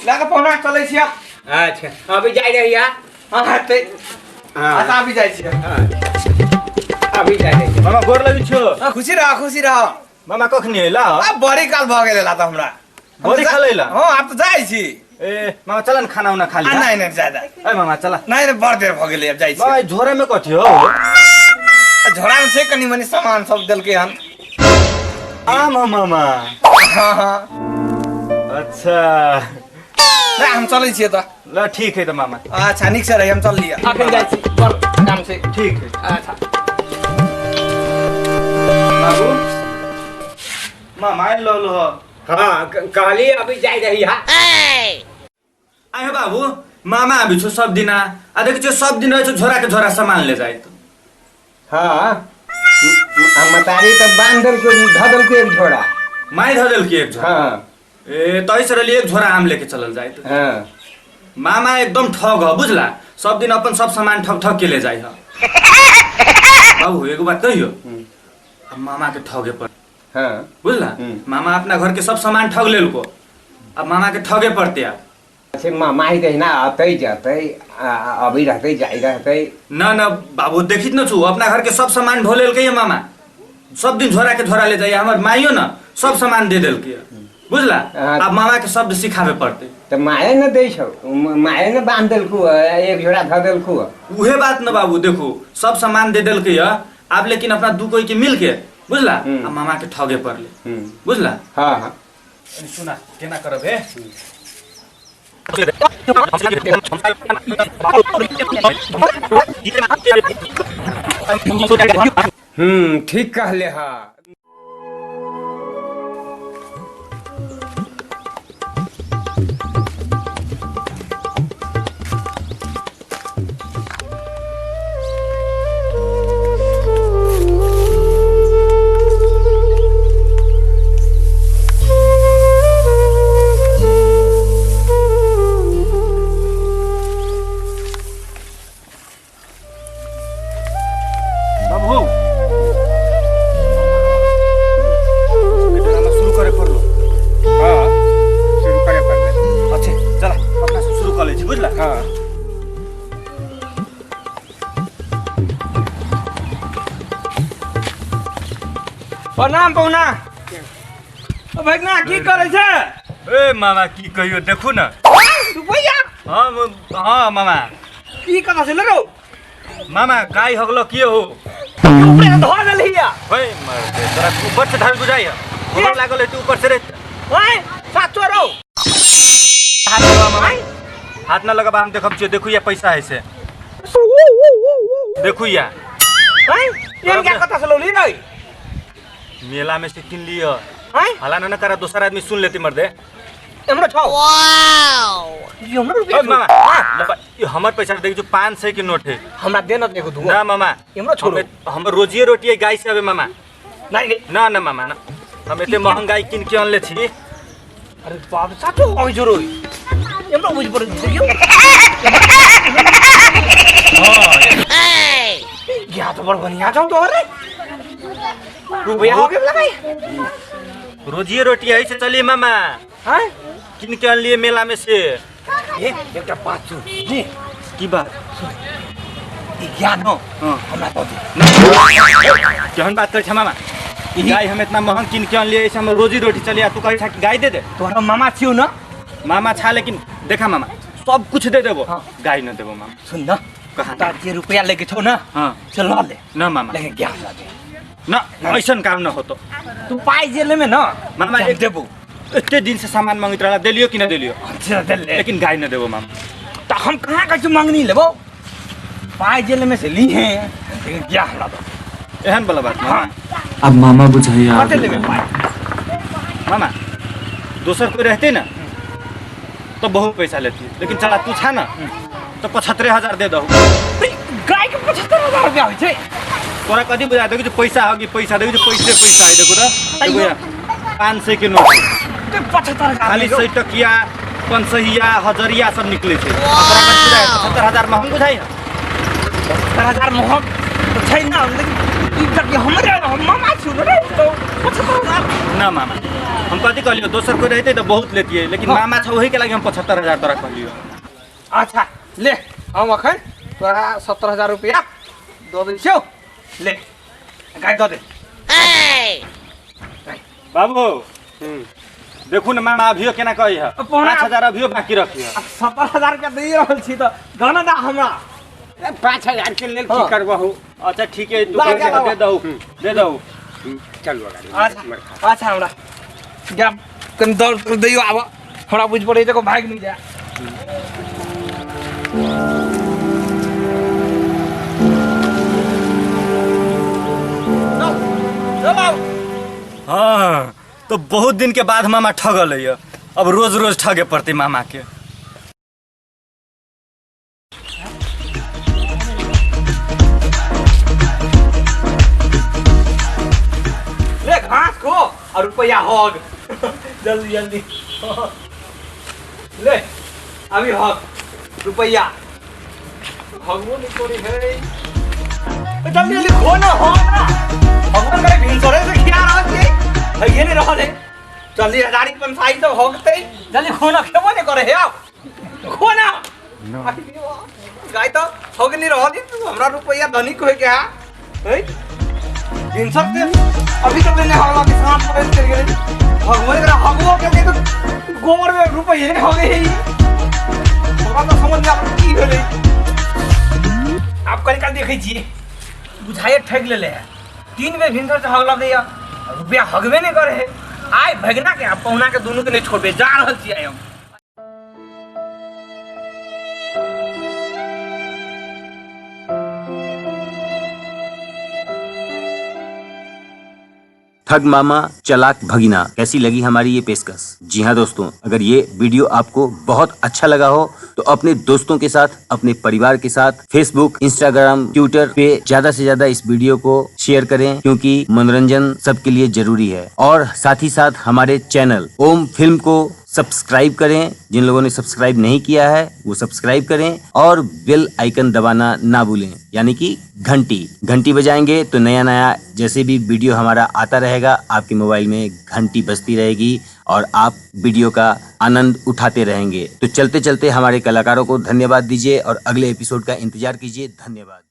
लए कऽ पहुना चलै छियै। अच्छा, अभी जाइ रहिया। हँ, हेतै। हाँ। अच्छा, अभी जाइ छियै। अभी जाइ रहिया। मामा, गोर लगै छियौ। हँ, खुशी रह, खुशी रह। मामा, कखनी अयला? आब बड़ी काल भऽ गेल एला तऽ हमरा। बड़ी काल अयला? हँ, आब तऽ जाइ छी। ए मामा, चल न खाना उना खा आ लिया। नहि नहि, जादा। ए मामा, चला। नहि नहि, बड़ देर भऽ गेलै, आब जाइ छी। मामा, ई झोरा में कथी हो? झोरा मे छै कनि मनि सामान सब देलकै हन। आम हो मामा? हँ हँ। अच्छा। नहि, हम चलै छियै तऽ। ल, ठीक है तऽ मामा। अच्छा, नीक से रही, हम चल लिअ। अखन जाइ छी, बड़ काम छै। ठीक है। अच्छा। बाबू, मामा आयल रहलो हो। हाँ, कहली अभी जाइ रही हा। आए बाबू, मामा आबि छौ सब दिना आ देखै छियौ सब दिन रहै छौ झोरा के झोरा सामान ले जाइत। हाँ, आ मतारी तऽ बांध देलको, धऽ देलको एक झोरा। माय धऽ देलकी एक झोरा? हाँ। ए तै से रहली एक झोरा आम लेके चलल जाइत। हाँ। मामा एकदम ठग ह, बुझला? सब दिन अपन सब सामान ठग ठग के ले जाइ ह। बाबू, एगो बात कहियो? अब मामा के ठगे पर। हाँ। बुझला? मामा अपना घर के सब सामान ठग लेलको, अब मामा के ठगे पड़ते आब। से मामा ही तहिना अतै जतै, अबै रहतै, जाइ रहतै। न न बाबू, देखित न छु, अपना घर के सब सामान ढो लेलकै है मामा। सब दिन झोरा के झोरा ले जाइए। हमर माइयो न सब सामान दे देलकै है, बुझला? हाँ। अब मामा के शब्द सिखाबे पड़ते। तऽ माये न दै छौ, माये न बांध देलकू है, एक झोरा धऽ देलकू है। उहे बात न बाबू, देखू, सब सामान दे देलकै है आब, लेकिन अपना दू कोई के मिल के, बुझला, आ मामा के ठगे पड़ले। बुझला? हाँ हाँ। सुना, केना करब हे? ठीक कहले। हाँ। बाबू, ड्रामा शुरू करे पड़लो। हाँ, शुरू करे पड़ले। अच्छे, चला, अपना सब शुरू कर लै छी, बुझला? हाँ। प्रणाम पहुना। ओ भगना, की करै छै? ए मामा, की कहियो, देखू न। रुपैया। हाँ हाँ मामा। की कथा छै रौ? मामा, गाय हगलो के हो? ऊपरे से धऽ देलही या। ओए मर दे, तोरा ऊपर से धर बुझाइ है लागल है, तू ऊपर से रे। ओए साचो रौ। हाथ लगा मामा, हाथ न लगाबा, हम देखब छियो। देखू या, पैसा है से देखू या। आय, एहन क्या कथा से लौली रे? मेला में से किन लियो। आय। हला न करा, दोसर आदमी सुन लेती मर्दे। हमरो छौ। वाओ, ई हमरो रुपया ओए मामा, छौ। लबा, ई हमर पैसा देख, जो 500 के नोट है। हमरा दे न एगो दूगो। ना मामा। हमरो छोड़ो। हमर रोजिए रोटी है गाय से अबे मामा। नहीं नहीं। ना ना मामा ना, हम एते महंग गाय किन के अनले छी। अरे बाप, साचो अबै छौ रो? हमरो बुझ पड़ै देखियौ। हां। या तो बड़ बढ़िया छौ तोहर रे। रुपया हो गेल भाई। रोजिए रोटी है से चली मामा। हाँ। किन के अनलिए मेला में से। ए, एकटा बात सुन जी। की बात? ई ज्ञान हो। हाँ। हमरा दऽ दे। केहन बात करै छ मामा? ई गाय हम इतना महंग किन के अनलिए, ऐसे हम रोजी रोटी चली आ तू कहै छा कि गाय दे दे। तोहर मामा छियौ न? मामा छा, लेकिन देखा मामा, सब कुछ दे देबो। हाँ। गाय न देबो मामा। सुन न। कहाँ? तार जे रुपया लेके छौ न, हाँ। से लऽ ले। न मामा। लेकिन ज्ञान लऽ दे। न, ऐसन काम न होतो। तू पाइ जे लेमे न मामा, हम एक देबो। एते दिन से सामान मांगैत रहला, देलियो कि न देलियो? अच्छा, देले। लेकिन गाय न देबो मामा। तऽ हम कहाँ कहै छी मंगनी लेबो? पाइ जे लेमे से लीहे, लेकिन ज्ञान लऽ दे। एहन वाला बात मामा? हाँ। अब मामा बुझाइया। कते लेमे पाइ? मामा, दोसर कोई रहते ना तो बहुत पैसा लेती, लेकिन चला तू छा ना तो 75,000 दे दहु। गाय के 75,000 रुपया होइ छै? तोरा कथी बुझा? देखू जो पैसा होगी, पैसा देखू जो, पैसे पैसा है। देखू तो, देखू यहाँ 500 के नोट है। तऽ 75,000 खाली सौ टकिया, पंचसहिया, हजरिया सब निकले छै। आ तोरा कथी बुझाइ? 75,000 महंग बुझाइ? 75,000 महग तऽ छै ना, लेकिन ई तक हमरे हम मामा छी रे, तो 75,000। ना मामा, हम कथी कहलियो, दोसर कोई रहते तो बहुत लेतिए, लेकिन मामा छ वही के लागी हम 75,000 तोरा कहलियो। अच्छा ले, हम अखन तोरा 70,000 रुपया दऽ दै छियौ, ले गाय दऽ दे। बाबू देखू ने मामा अभियो केना कहै है, 5,000 अभियो बाकी रखियो। 70,000 रुपया दे रहल छी तऽ दऽ ने हमरा। 5,000 के लेल की करबहु? अच्छा ठीक है, तू दे दहु, दे दहु। चलू अगाडि। अच्छा अच्छा, हमरा जा कनि दौड़ दैयो, आब हमरा बुझि पड़ै छै भागि नहि जाय। हाँ तो बहुत दिन के बाद मामा ठगल है, अब रोज रोज ठगे पड़ते मामा के। ले घास को और रुपया हग, जल्दी जल्दी ले अभी हग रुपया हगबो नहीं कोरी है, जल्दी जल्दी खो ना हग ना, हगबो करे भिनसरे से खिया रहल छी, हइए नहीं रहल है। जल्दी हजारी पंसाई तो हगते, जल्दी खो ना, खेबो नहीं करे है, आओ खो ना। गाय तो हग नहीं रहल, हमरा रुपया धनिक होय के है भिनसर से अभी तक नहीं हगला के सांप पकड़ चल गेलै, हगबो नहीं करे, हगबो के तो गोबर में रुपये हो गए। हमरा तो समझ में आबै की भेलै। आप कनी काल देखै छियै बुझाइए ठगि लेले है, 3 बेर भिनसर से हगलक या रुपया हगबे नहीं करे है। आइ भगना के आ पहुना के दुनू के नहीं छोड़बे, जा रहल छियै हम। ठग मामा चालाक भगीना, कैसी लगी हमारी ये पेशकश? जी हाँ दोस्तों, अगर ये वीडियो आपको बहुत अच्छा लगा हो तो अपने दोस्तों के साथ, अपने परिवार के साथ फेसबुक, इंस्टाग्राम, ट्विटर पे ज्यादा से ज्यादा इस वीडियो को शेयर करें, क्योंकि मनोरंजन सबके लिए जरूरी है। और साथ ही साथ हमारे चैनल ओम फिल्म को सब्सक्राइब करें। जिन लोगों ने सब्सक्राइब नहीं किया है वो सब्सक्राइब करें और बेल आइकन दबाना ना भूलें, यानी कि घंटी। घंटी बजाएंगे तो नया नया जैसे भी वीडियो हमारा आता रहेगा आपके मोबाइल में घंटी बजती रहेगी और आप वीडियो का आनंद उठाते रहेंगे। तो चलते चलते हमारे कलाकारों को धन्यवाद दीजिए और अगले एपिसोड का इंतजार कीजिए। धन्यवाद।